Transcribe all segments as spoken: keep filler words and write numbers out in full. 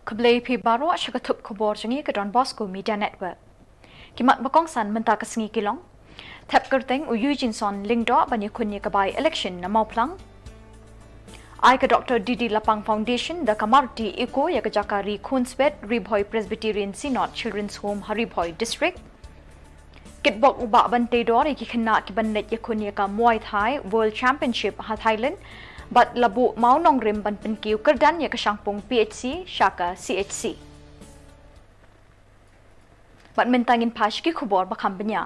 Khublei phi baroh sha ka thup khubor jong ngi ka Don Bosco Media Network. Ki mat ba kongsan mynta ka sngi ki long: Thep kyrteng u Eugeneson Lyngdoh ban ïakhun ïa ka by-election na Mawphlang. Ai ka Doctor D D Lapang Foundation da ka Maruti Eeco ïa ka jaka ri Khunswet Ri Bhoi Presbyterian Synod Children's Home ha Ri Bhoi District. Kitbok u Bah Banteidor ïa ki khynnah kiban leit ïakhun ïa ka Muay Thai World Championship ha Thailand. Bad la buh mawnongrim ban pynkiew kyrdan ïa ka shangpung P H C sha ka C H C. Bad mynta ngin phai sha ki khubor ba kham bniah.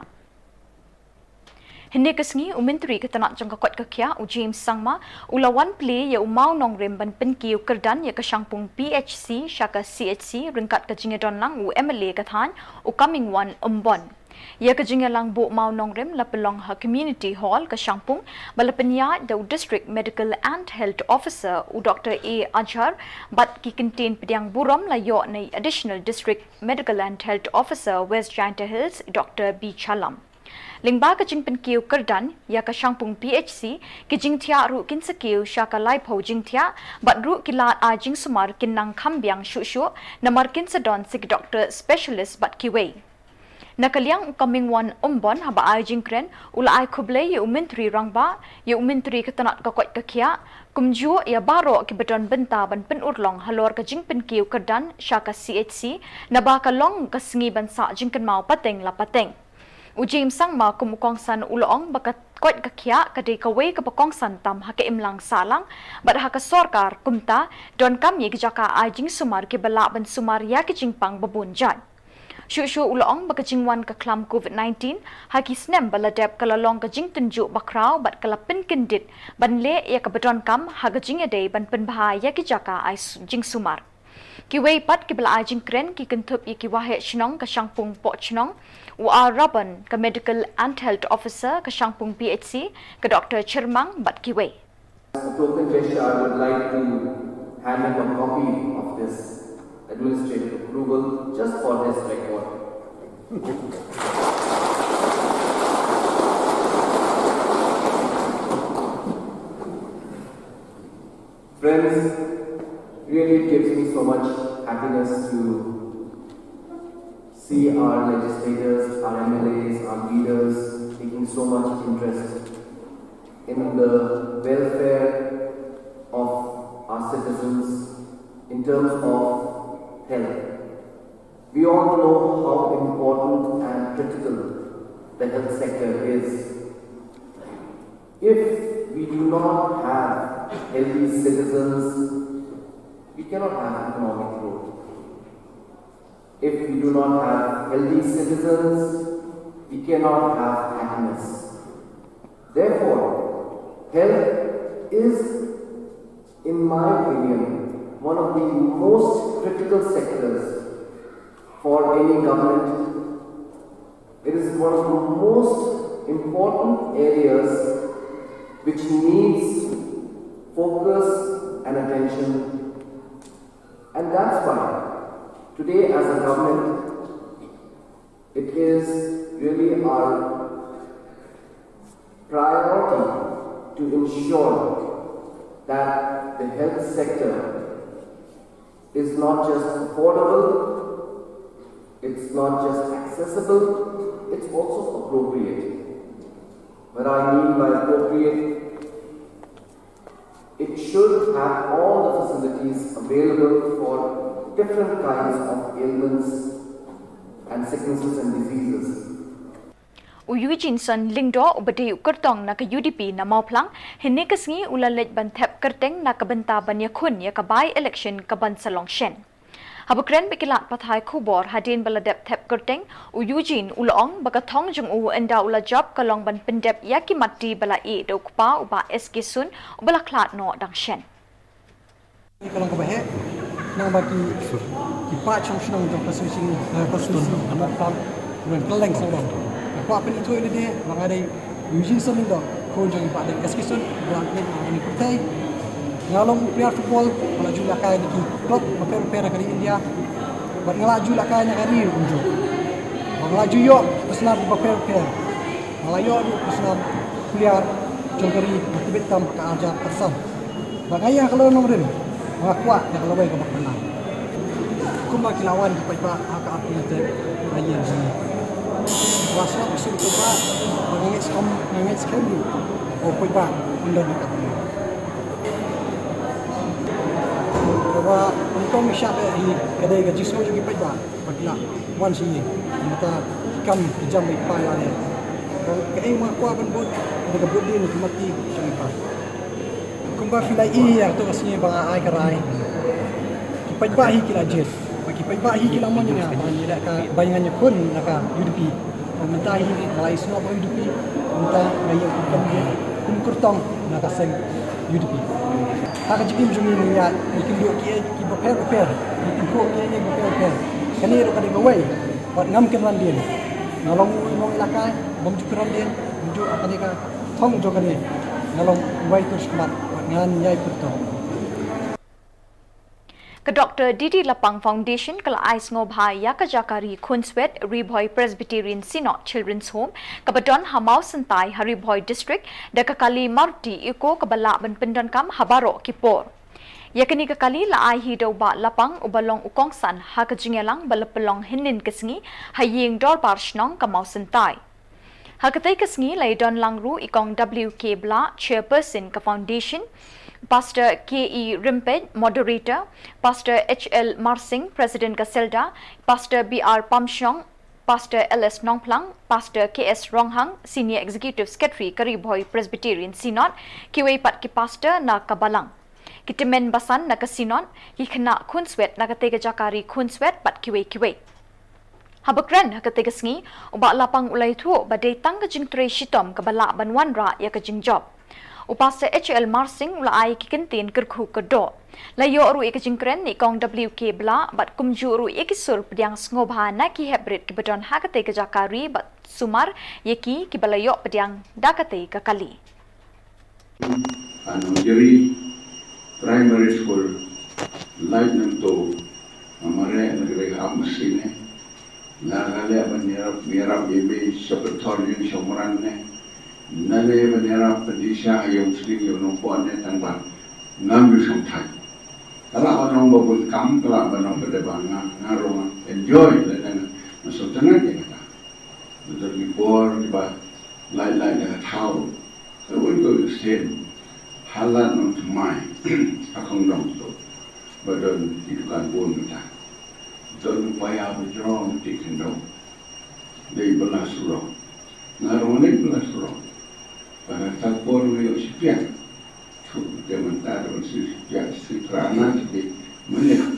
Hynne ka sngi u Myntri ka tnat jong ka koit ka khiah u James Sangma u la wan plie ïa u mawnongrim ban pynkiew kyrdan ïa ka shangpung P H C sha ka C H C ryngkat ka jingïadon lang u M L A ka thaiñ u Comingone Ymbon. Ïa ka jingïalang buh mawnongrim la pynlong ha Community Hall ka shangpung, ba la pynïaid da u District Medical and Health Officer u Doctor A Ajhar bad ki kyntien pdiang burom la ïoh na i Additional District Medical and Health Officer West Jaintia Hills Doctor B Chalam. Lyngba ka jingpynkiew kyrdan ïa ka shangpung P H C, ki jingthiah ruh kin sa kiew sha ka laiphew jingthiah, bad ruh ki lad ai jingsumar kin nang kham biang shuh shuh namar kin sa don sa ki doctor specialist bad kiwei. Na ka liang u Comingone Ymbon haba ai jingkren u la ai khublei ïa u Myntri Rangbah, ïa u Myntri ka tnat ka koit ka khiah, kumjuh ïa baroh kiba don bynta ban pynurlong halor ka jingpynkiew kyrdan sha ka C H C, naba ka long ka sngi ban sah jingkynmaw pateng la pateng. U James Sangma kum u kongsan u la ong ba ka koit ka khiah ka dei kawei kaba kongsan tam ha ka imlang sahlang, bad ha ka sorkar kumta donkam ïa ki jaka ai jingsumar kiba lah ban sumar ïa ki jingpang ba bun jait. Shuh shuh u la ong ba ka jingwan ka khlam Covid nineteen ha ki snem ba la dep ka la long ka jingtynjuh bakhraw bad ka la pynkyndit ban leh ïa kaba donkam ha ka jingïadei ban pynbha ïa ki jaka ai s-, jingsumar. Kiwei pat kiba la ai jingkren ki kynthup ïa ki waheh shnong ka shangpung Pohchnong, u R Raban ka Medical and Health Officer ka shangpung P H C, ka Doctor Chyrmang bad kiwei. As a token gesture, I would like to hand him a copy of this administrative approval just for his record. Friends, really it gives me so much happiness to see our legislators, our M L As, our leaders taking so much interest in the welfare of our citizens in terms of health. We all know how important and critical the health sector is. If we do not have healthy citizens, we cannot have economic growth. If we do not have healthy citizens, we cannot have happiness. Therefore, health is, in my opinion, one of the most critical sectors for any government. It is one of the most important areas which needs focus and attention. And that's why today, as a government, it is really our priority to ensure that the health sector is not just affordable, it's not just accessible, it's also appropriate. What I mean by appropriate, it should have all the facilities available for different kinds of ailments and sicknesses and diseases. U Eugeneson Lyngdoh uba dei u kyrtong na ka U D P na Mawphlang, hynne ka sngi u la leit ban thep kyrteng na ka bynta ban ïakhun ïa ka by-election kaban sa long shen. Haba kren bad ki lad pathai khubor hadien ba la dep thep kyrteng, u Eugene u la ong ba ka thong jong u ynda u la jop ka long ban pyndep ïa ki matti ba la ïeh da u kpa u Bah S K Sun uba la khlad noh dang shen. Ka long kaba heh, nang ba ki, ki paid shnong shnong jong ka constituency, eh, constituency, ka long kaba heh. Ka kwah pynithuh ïa lade, ba nga dei Eugeneson Lyngdoh, khun jong i Bah Deng S K Sun, ba la klet na kane ka pyrthei. Nga long u player football, ba la ju lehkai na ki club bapher bapher na ka ri India. Bad nga la ju lehkai na ka ri kumjuh. Bad nga la ju ïoh ki snam bapher bapher. Nga la ïoh ruh ki snam player jong ka ri, nga tbit tam ha ka arhajar arsan. Bad nga ïa ka lawei nongrim, nga kwah ïa ka lawei kaba khynnah. Kumba ki la wan ki paidbah ha ka athletic, ha ïing jong ngi. Ba sngap ka sur paidbah, ba nga ngeit skhem, nga ngeit skhem ruh, ba u paidbah un don ha ka athletic. Kaba nyngkong ngi shah beh hi ka dei ka jingsngew jong ki paidbah ba ki la wan sha ïing. Mynta ki kam ki jam ba ki paidbah leh. Kaei ma kwah ban bud, ka dei ka bud dien ki mati jong ki paidbah. Kumba phi la ïohi ïa kata ka sngi ba nga ai ka rai. Ki paidbah hi ki la jied. Ba ki paidbah hi ki la mon ïa nga ba ngan ïaleh ka, ba ngan ïakhun na ka U D P. Ba mynta hi nga la ïasnoh bad U D P. Mynta nga ïeng kum kyrtong na ka seng U D P. Ha ka jingim jong ngi ngi ïa, ngi kynduh kiei kiei kiba pher bapher. Ngi kynduh kiei kiei kiba pher bapher. Kane ruh ka dei kawei. Wat ngam kynran dien. Nga long u nong ïalehkai, bym ju kynran dien, bym ju, ah, kane ka thong jong kane. Nga long u wai tur shakhmat, wat ngan ïai pyrto. Ka Doctor D D Lapang Foundation ka la ai sngewbha ïa ka jaka ri khunswet Ri Bhoi Presbyterian Synod Children's Home kaba don ha Mawsyntai ha Ri Bhoi District da ka kali Maruti Eeco kaba lah ban pyndonkam ha baroh ki por. Ïa kane ka kali la ai hi da u Bah Lapang uba long u kongsan ha ka jingïalang ba la pynlong hynnin ka sngi ha ïing dorbar shnong ka Mawsyntai. Ha katei ka sngi la ïadon lang ruh i Kong W K Blah, Chairperson ka Foundation, Pastor K E Rympeit, Moderator, Pastor H L Marsing, President ka SELDA, Pastor B R Pamshong, Pastor L S Nongphlang, Pastor K S Ronghang, Senior Executive Secretary ka Ri Bhoi Presbyterian Synod, kiwei pat ki pastor na ka balang, ki tymmen basan na ka Synod, ki khynnah khunswet na katei ka jaka ri khunswet bad kiwei kiwei. Haba kren ha katei ka sngi, u Bah Lapang u la ïathuh ba dei tang ka jingtrei shitom kaba lah ban wanrah ïa ka jingjop. U Pastor H L Marsing u la ai ki kyntien kyrkhu kyrdoh. La ïoh ruh ïa ka jingkren na i Kong W K Blah bad kumjuh ruh ïa ki sur pdiang sngewbha na ki heprit kiba don ha katei ka jaka ri bad sumar ïa ki kiba la ïoh pdiang da katei ka kali. Ha Nongjri Primary School, lait nangto, nga mareh na ka dei ka ap masi ne. Nga ka leh ban ïarap, ïarap ïa me, sha pathor ïing sha umran ne. Nane ban ïarap pyndiah sha ïa u sting ïa u nongpon ne tang ba ngam ju shong thait. Ka lah ban ong ba bun kam, ka lah ban ong ba dei ba nga, nga ruh nga enjoy, lada nga, nga sngewtynnat ïa kata. Ba don ki por kiba lait lait na ka thaw. Ka wei ka wei sien. Halat nongthymmai ha Khongdong to. Ba don ki dukan bun mynta. Don u paia ba jrong tik khyndew. Dei ba la surok. Nga ruh nga dei ba la surok. Ba na ka por nga ïoh shiphiah. Thu te mynta don shi shiphiah shi pra na te mynta.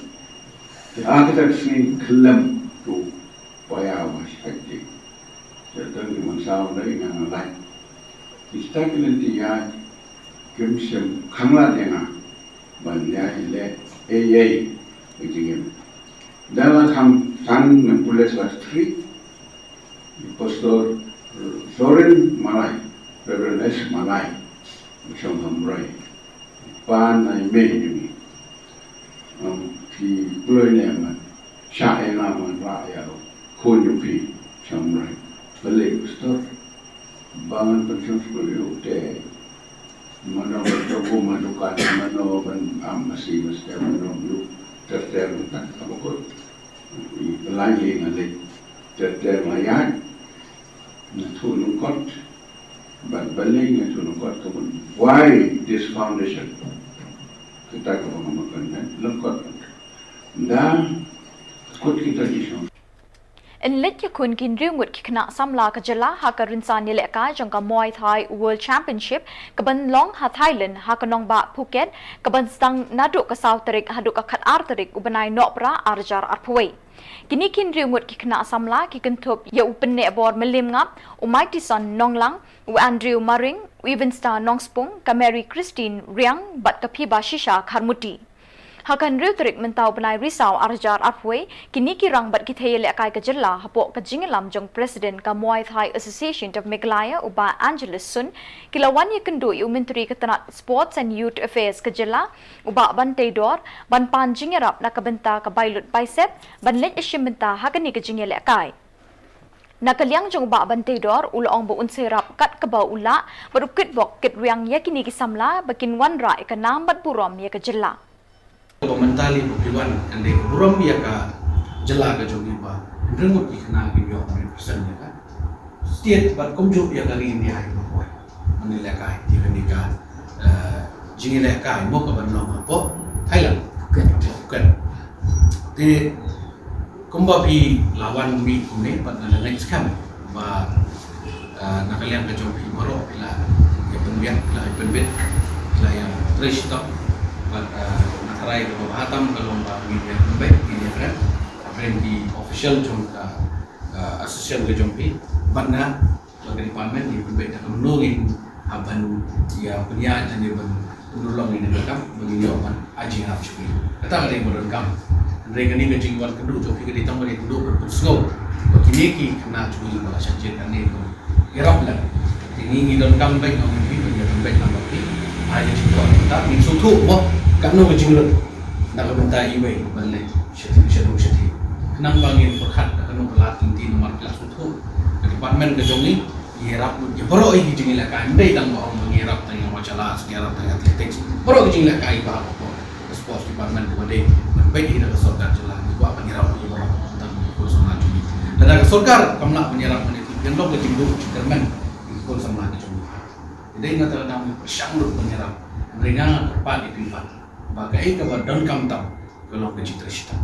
Te ha kata ka sngi khlem tu paia ba shait te. Te don ki mynsaw dei nga nga lait. Ki sta ki lynti ïaid kim shym khang lad ïa nga ban ïaid leh ei ei ka jingim. Da la kham san ngan pule class three. Pastor Florin Malai, Reverend S Malai, Bishop Hamrai, pan ai me jong ngi. Am, ki kloi ne man, sha e na man ra ya ro, khun jong phi, Bishop Hamrai. Bale pastor, ba ngan pynshong skul ïa u te. Mano ba to ko ma dukan, mano ban am masi masi, mano yu ter ter tak ka ba ko. Balei nga leh ter ter nga ïaid? Nga thuh lyngkot. Bad balei nga thuh lyngkot ka mut, why this foundation? Kata kaba nga mut ban leh lyngkot. Da kut kita ki shong. Yn leit ïakhun ki hynriew ngut ki khynnah samla ka jylla ha ka rynsan ïalehkai jong ka Muay Thai World Championship kaban long ha Thailand ha ka nongbah Phuket, kaban sdang naduh ka saw tarik haduh ka khatar tarik u bnai Nohprah arhajar arphew wei. Kine ki hynriew ngut ki khynnah samla ki kynthup ïa u Pynneh Bor Mylliem Ngap, u Mightyson Nonglang, u Andrew Maring, u Evenstar Nongspung, ka Mary Christine Riang bad ka Phiba Shisha Kharmuti. Ha ka hynriew tarik mynta u bnai Risaw arhajar arphew wei, kine ki rangbah ki thei ïalehkai ka jylla hapoh ka jingïalam jong President ka Muay Thai Association of Meghalaya u Bah Angelus Sun, ki la wan ïakynduh ïa u Myntri ka tnat Sports and Youth Affairs ka jylla, u Bah Banteidor, ban pan jingïarap na ka bynta ka bai lut bai sep ban leit ïashim bynta ha kane ka jingïalehkai. Na ka liang jong u Bah Banteidor, u la ong ba un sa ïarap kat kaba u lah bad u kitbok kitriang ïa kine ki samla ba kin wanrah ïa ka nam bad burom ïa ka jylla. Ba mynta lei ba phi wan, kan dei burom ïa ka jylla ka jong ngi ba hynriew ngut ki khynnah kin ïoh hynriew percent ïa ka state bad kumjuh ïa ka ri India hi baroh. Mynne lehkai ïa kane ka, eh, jingïalehkai mo ka ban long hapoh Thailand. Phuket. Phuket. Te kumba phi la wan mih kumne bad nga la ngeit skhem ba, eh, na ka liang ka jong phi baroh phi la ïa pynbiang, phi la ïa pynbit, phi la ïa trei shitom. Bad, eh, nga tharai kaba bha tam ka long ba ngin ïa pynbeit, ngin ïa kren hapdeng ki official jong ka, eh, association ka jong phi. Bad nga, bad ka department, ngin pynbeit da kumno ngin hap ban ïa pynïaid ne ban pynurlong ïa kane ka kam ba ngin ïoh ban ai jingïarap sha ki. Kata ka dei ba donkam. Hynrei kane ka jingwan kynduh jong phi ka dei tang ba dei kynduh ban pynsngew ba kine ki khynnah jong ngi ba la shah jied kane ka ïarap lem. Te ngi ngi donkam beit, ngi ngi phi ban ïarap beit namar phi ai ka jingkwah. Kata ngin sngewthuh mo katno ka jinglut na ka bynta iwei ban leit shathie shaduh shathie. Khnang ba ngin pyrkhat da kano ka lad lynti namar phi la sngewthuh ka department ka jong ngi ngi ïarap lut ïa baroh ki jingïalehkai, ym dei tang ba ong ba ngi ïarap tang ïa martial arts, ngi ïarap tang ïa athletics. Baroh ki jingïalehkai ba ha ka sports department ba dei ban peit hi da ka sorkar jylla, ngi kwah ban ïarap lut ïa baroh, tang ïa ki khun samla jong ngi. Lada ka sorkar kam lah ban ïarap, ngi ïa long ka jingduh jingkyrmen ïa ki khun samla ki jong ngi. Te dei na kata ka daw ngi pyrshang lut ban ïarap. Hynrei nga nga kyrpad ïa phi pat ba kaei kaba donkam tam ka long ka jingtrei shitom.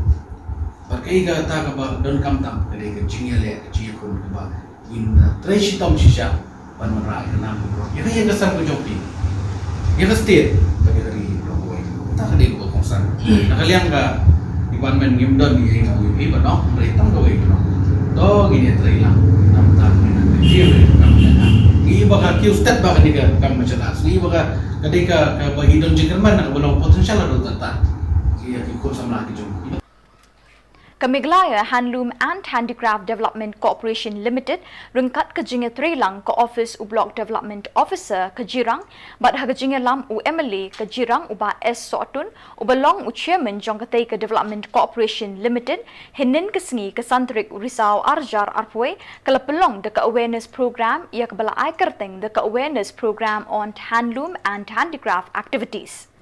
Bad kaei kata kaba donkam tam ka dei ka jingïaleh, ka jingïakhun kaba ngin, uh, trei shitom shisha ban wanrah ïa ka nam ka bor ïa ka, ïa ka sem ka jong phi, ïa ka state bad ïa ka ri baroh kawei. Kata ka dei kaba kongsan. Na ka liang ka department ngim don ïa ka ïa phi ba noh, hynrei tang kawei ba noh. To ngin ïatrei lang. Namar ngin ïa trei lang. Ngi ba ka kiew step ba ka dei ka kam martial arts. Ngi ba ka, ka dei ka, kaba hi don jingkyrmen, kaba long potential haduh katta ïa ki khun samla ki jong ngi. Ka Meghalaya Handloom and Handicraft Development Corporation Limited ryngkat ka jingïatreilang ka office u Block Development Officer ka Jirang bad ha ka jingïalam u M L A ka Jirang u Bah S Sohtun uba long u Chairman jong katei ka Development Corporation Limited, hynnin ka sngi ka san tarik u Risaw ar hajar arphew wei ka la pynlong da ka awareness program ïa kaba la ai kyrteng da ka Awareness Program on Handloom and Handicraft Activities.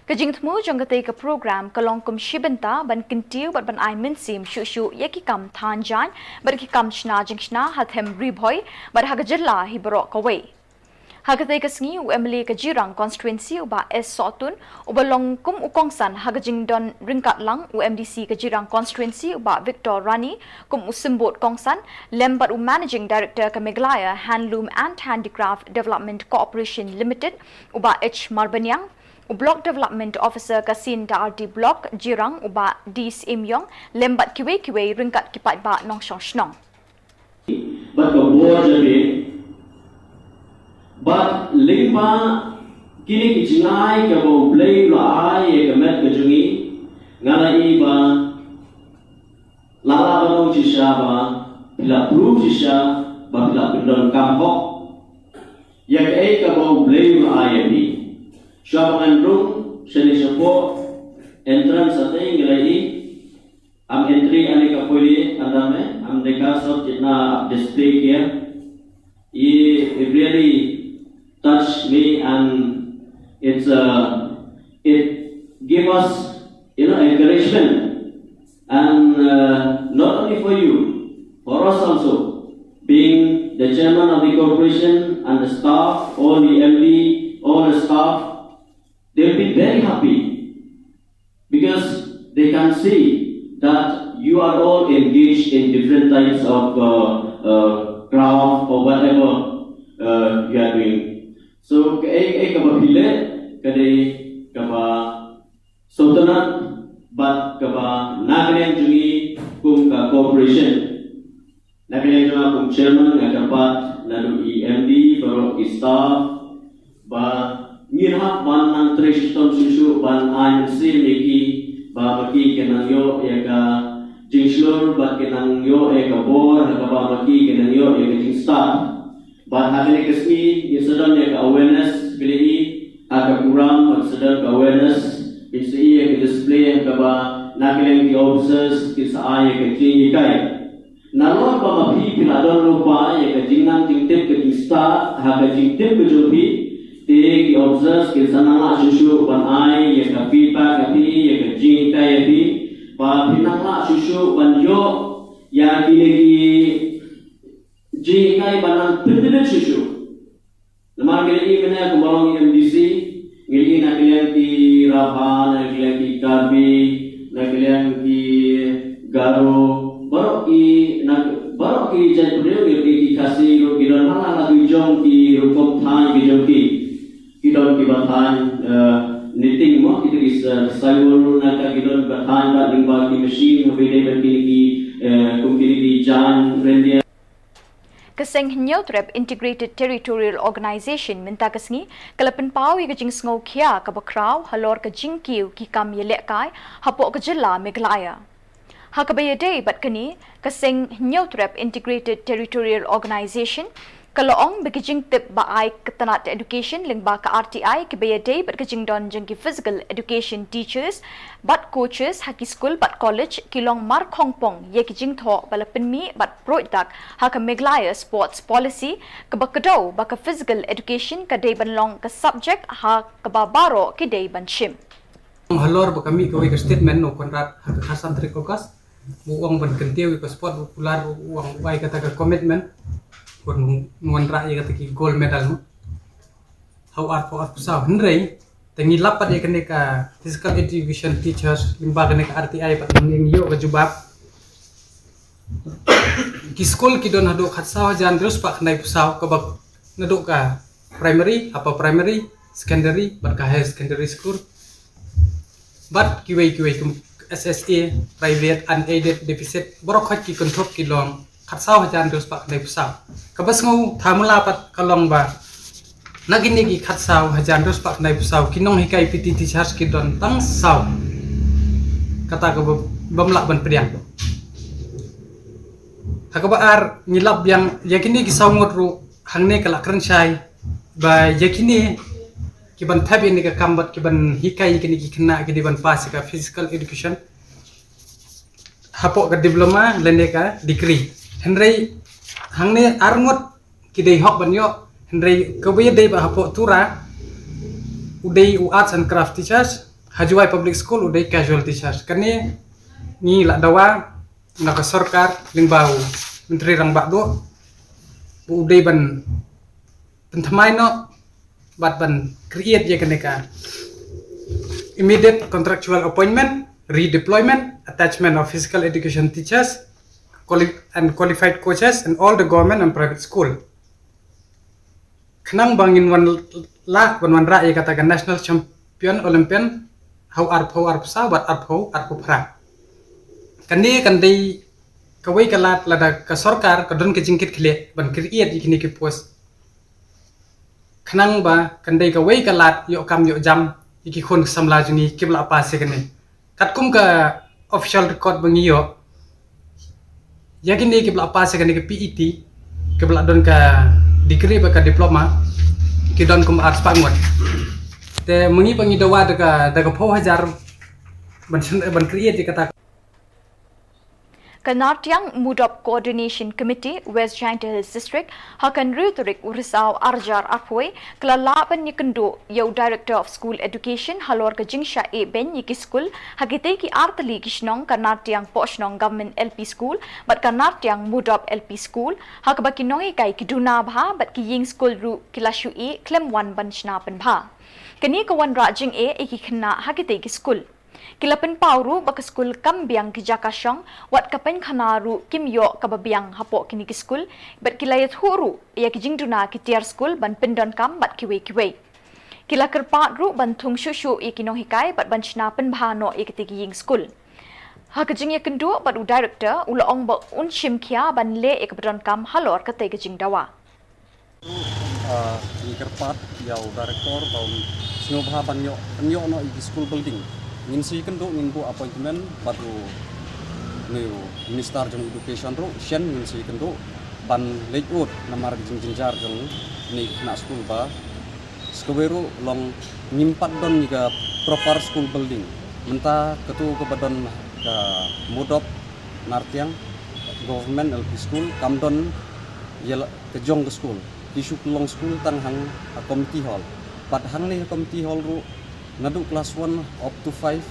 Ka jingthmu jong katei ka program ka long kum shi bynta ban kyntiew bad ban ai mynsiem shuh shuh ïa ki kam than jaiñ bad ki kam shna jingshna ha them Ri Bhoi bad ha ka jylla hi baroh kawei. Ha katei ka sngi u M L A ka Jirang constituency u Bah S Sohtun uba long kum u kongsan ha ka jingdon ryngkat lang u M D C ka Jirang constituency u Bah Victor Rani kum u symbud kongsan lem bad u Managing Director ka Meghalaya Handloom and Handicraft Development Corporation Limited u Bah H Marbaniang, u Block Development Officer ka Syed Dhardi Block Jirang u Bah D Syiem Iong lem bad kiwei kiwei ryngkat ki paidbah nongshong shnong. Bad ka bor jong phi bad lyngba kine ki jingai kaba U Blei u la ai ïa ka met ka jong ngi, nga la i ba la lah ban ong shisha ba phi la prove shisha ba phi la pyndonkam hok ïa kaei kaba U Blei u la ai ïa phi. Shuwa ba ngan rung shane shapoh entrance, sa tei ngi la i am entry ane ka poi ïa, anda me am deka sot jitna ap display kiya. Ye, it really touched me, and it's, uh, it give us, you know, encouragement, and, uh, not only for you, for us also, being the chairman of the corporation and the staff, all the M D, all the staff, they'll be very happy because they can see that you are all engaged in different types of, uh, uh, craft or whatever, uh, you are doing. So, kaei, kaei kaba phi leh ka dei kaba sngewtynnat bad kaba na ka liang jong ngi kum ka corporation. Na ka liang jong nga kum chairman nga kyrpad naduh i M D baroh ki staff ba ngin hap ban nang trei shitom shuh shuh ban ai mynsiem ïa ki ba ma ki kin nang ïoh ïa ka jingshlur bad kin nang ïoh ïa ka bor ha kaba ma ki kin nang ïoh ïa ka jingstad. Bad ha kane ka sngi ngin sa don ïa ka awareness, phi la i ha ka program ba ngin sa don ka awareness, ngin sa i ïa ka display ha kaba na ka liang ki officers kin sa ai ïa ka jinghikai. Nalor ba ma phi phi la don lypa ïa ka jingnang jingtip ka jingstad ha ka jingtip ka jong phi, te ki officers kin sa nang lah shuh shuh ban ai ïa ka feedback ha phi, ïa ka jinghikai ha phi, Ba phin nang lah shuh shuh ban ïoh ïa kine ki jinghikai ba nang pyntbit shuh shuh. Namar ngi la ïohi mynne kumba long M D C, ngi la ïohi na ka liang ki Rabha, na ka liang ki Karbi, na ka liang ki Garo, baroh ki, na baroh ki jaitbynriew, ngi la ïohi ki Khasi ruh ki don ha la ki jong ki rukom thaiñ ki jong ki. Ki don kiba thaiñ, eh, knitting mo, kita ki sa-, saibor na ka ki don kiba thaiñ bad lyngba ki machine, ha ba ïadei bad kine ki, eh, kum kine ki jaiñ ryndia. Ka seng Hynñiewtrep Integrated Territorial Organization mynta ka sngi ka la pynpaw ïa ka jingsngewkhia kaba khraw halor ka jingkiew ki kam ïalehkai hapoh ka jylla Meghalaya. Ha kaba ïadei bad kane, ka seng Hynñiewtrep Integrated Territorial Organization ka la ong ba ki jingtip ba ai ka tnat education lyngba ka R T I kiba ïadei bad ka jingdon jong ki physical education teachers bad coaches ha ki skul bad college ki long markhongpong ïa ki jingthoh ba la pynmih bad pruid dak ha ka Meghalaya Sports Policy, kaba kdew ba ka physical education ka dei ban long ka subject ha kaba baroh ki dei ban shim. Halor ba ka mih kawei ka statement na u Conrad ha ka khatsan tarik August, u ong ban kyntiew ïa ka sport, u kular, u ong u ai kata ka commitment ban wanrah ïa kata ki gold medal, no? Ha u arphew arphew saw. Hynrei te ngi lap pat ïa kane ka physical education teachers lyngba kane ka R T I pat, ngi ïoh ka jubab. Ki skul ki don haduh khatsaw hajar hynriew spah khyndai phew saw, kaba naduh ka primary, upper primary, secondary bad ka higher secondary school. Bad kiwei kiwei kum S S A, private, unaided, deficit, baroh khoit ki kynthup ki long khatsaw hajar hynriew spah khyndai phew saw. Kaba sngewthuh mula pat ka long ba na kine ki khatsaw hajar hynriew spah khyndai phew saw, ki nonghikai P T teachers ki don tang saw. Kata kaba bym lah ban pdiang. Ha kaba ar, ngi lap biang ïa kine ki saw ngut ruh, hangne ka la kren shai ba ïa kine ki ban thep ïa kane ka kam bad ki ban hikai ïa kine ki khynnah ki dei ban pass ïa ka physical education hapoh ka diploma lane ka degree. Hynrei hangne ar ngut ki dei hok ban ïoh, hynrei kaba ïadei ba hapoh Tura u dei u arts and craft teachers, ha Jowai Public School u dei casual teachers. Kane ngi la dawa na ka sorkar lyngba u Myntri Rangbah Duh ba u dei ban pynthymmai noh bad ban create ïa kane ka immediate contractual appointment, redeployment, attachment of physical education teachers, quali-, and qualified coaches in all the government and private school. Khnang ba ngin wan lah ban wanrah ïa kata ka national champion Olympian ha u arphew arphew saw bad arphew arphew phra. Kane kan dei kawei ka lad lada ka sorkar ka don ka jingkitkhlieh ban create ïa kine ki post. Khnang ba kan dei kawei ka lad ïoh kam ïoh jam ïa ki khun samla jong ngi kiba la pass ïa kane. Katkum ka official record ba ngi ïoh, ïa kine kiba la pass ïa kane ka P E T, kiba la don ka degree bad ka diploma, ki don kum ar spah ngut. Te ma ngi pat ngi dawa da ka, da ka phew hajar ban syn-, ban create ïa kata. Ka Nartiang Mudop Coordination Committee, West Jaintia Hills District, ha ka hynriew tarik u Risaw arhajar arphew wei, ka la lah ban ïakynduh ïa u Director of School Education halor ka jingshah ïehbein ïa ki skul ha kitei ki artylli ki shnong, ka Nartiang Pohshnong Government L P School bad ka Nartiang Mudop L P School, ha kaba ki nonghikai ki duna bha bad ki ïing skul ruh ki la shu ïeh khlem wan ban shna pynbha. Kane ka wanrah jingeh ïa ki khynnah ha kitei ki skul. Ki la pynpaw ruh ba ka skul kam biang ki jaka shong, wat ka painkhana ruh kim ïoh kaba biang hapoh kine ki skul, bad ki la ïathuh ruh ïa ki jingduna ki tiar skul ban pyndonkam bad kiwei kiwei. Ki la kyrpad ruh ban thung shuh shuh ïa ki nonghikai bad ban shna pynbha noh ïa kitei ki ïing skul. Ha ka jingïakynduh bad u Director, u la ong ba un shim khia ban leh ïa kaba donkam halor katei ka jingdawa. Ah, ngi kyrpad ïa u Director ba un sngewbha ban ïoh, ban ïoh noh ïa ki school building. Ngin sa ïakynduh, ngin buh appointment bad u, une u Minister jong Education ruh, shen ngin sa ïakynduh ban leit ud namar ka jingjynjar jong kine ki khynnah skul ba. Sa kawei ruh long ngim pat don ïa ka proper school building. Mynta katu kaba don ka Mudop Nartiang Government L P School kam don ïa la ka jong ka skul. Ki shu pynlong skul tang hang ha community hall. Bad hangne ha community hall ruh naduh class one up to five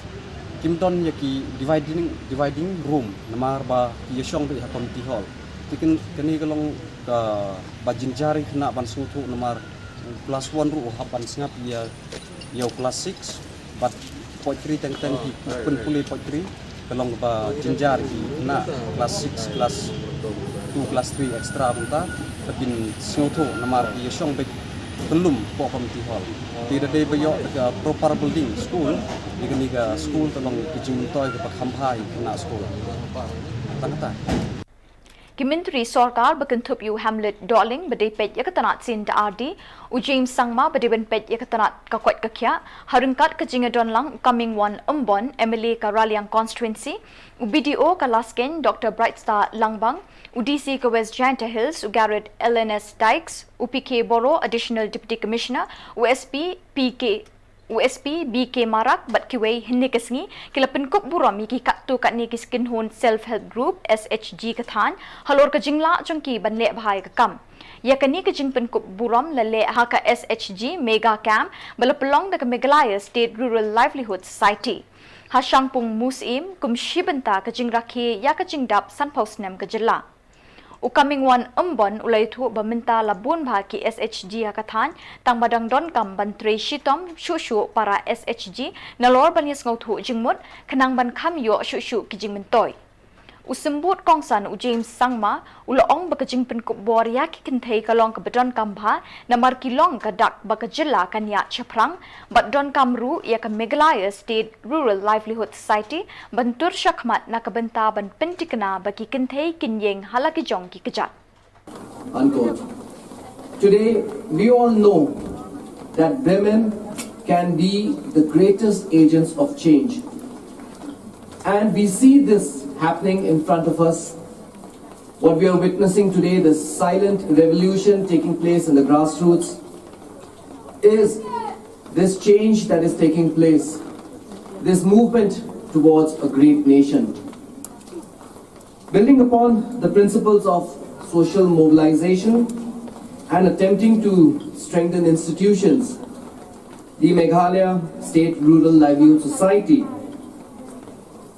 Kim don ïa ki dividing, dividing room, namar ba ki ïa shong beit ha community hall. Te kane ka long kaba jynjar ïa ki khynnah ban sngewthuh namar u class one ruh u hap ban sngap ïa, ïa u class six, bad poetry teng teng ki pynpule poetry, ka long kaba jynjar ïa ki khynnah class six, class two, class three extra mynta, ka phin sngewthuh namar ki ïa shong beit kyllum hapoh community hall. Te da dei ba ïoh da ka proper building school, ïa kane ka school ka long ka jingmyntoi kaba kham bha ïa ki khynnah school. Tang kata. Ki myntri sorkar ba kynthup ïa u Hamlet Dohling ba dei peit ïa ka tnat sien da ardi, u James Sangma ba dei ban peit ïa ka tnat ka koit ka khiah, ha ryngkat ka jingïadon lang u Comingone Ymbon, M L A ka Raliang constituency, u B D O ka Laskeiñ Doctor Brightstar Langbang, u D C ka West Jaintia Hills u Garod L N S Dykes, u P K Boro, Additional Deputy Commissioner, u S P P K, u S P B K Marak bad kiwei. Hynne ka sngi ki la pynkup burom ïa ki katto katne ki kynhun Self Help Group, S H G ka thaiñ, halor ka jinglah jong ki ban leh bha ïa ka kam. Ïa kane ka jingpynkup burom la leh ha ka S H G Mega Camp ba la pynlong da ka Meghalaya State Rural Livelihood Society. Ha Shangpung Museum, kum shi bynta ka jingrakhe ïa ka jingdap sanphew snem ka jylla. U Comingone Ymbon u la ïathuh ba mynta la bun bha ki S H G ha ka thaiñ, tang ba dang donkam ban trei shitom shuh shuh para S H G, nalor ban ïa sngewthuh jingmut, khnang ban kham ïoh shuh shuh ki jingmyntoi. U Symbud kongsan u James Sangma u la ong ba ka jingpynkup bor ïa ki kynthei ka long kaba donkam bha, namar ki long ka dak ba ka jylla kan ïaid shaphrang, bad donkam ruh ïa ka Meghalaya State Rural Livelihood Society ban tur shakhmat na ka bynta ban pynthikna ba ki kynthei kin ïeng ha la ki jong ki kjat. Unquote. Today, we all know that women can be the greatest agents of change. And we see this happening in front of us. What we are witnessing today, the silent revolution taking place in the grassroots, is this change that is taking place, this movement towards a great nation. Building upon the principles of social mobilization and attempting to strengthen institutions, the Meghalaya State Rural Livelihood Society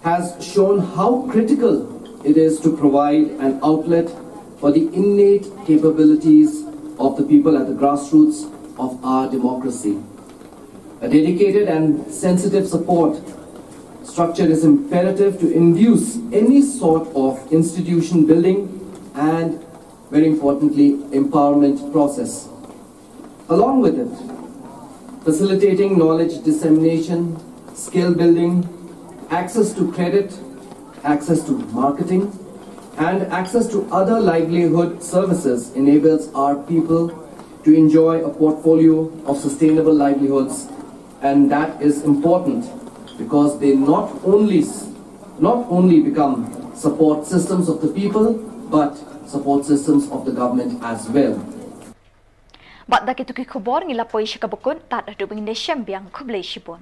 has shown how critical it is to provide an outlet for the innate capabilities of the people at the grassroots of our democracy. A dedicated and sensitive support structure is imperative to induce any sort of institution building and, very importantly, empowerment process. Along with it, facilitating knowledge dissemination, skill building, access to credit, access to marketing, and access to other livelihood services enables our people to enjoy a portfolio of sustainable livelihoods, and that is important because they not only s-, not only become support systems of the people, but support systems of the government as well. Bad da kito ki khubor ngi la poi sha kaba kut, tad haduh ba ngin ïashem biang, khublei shibun.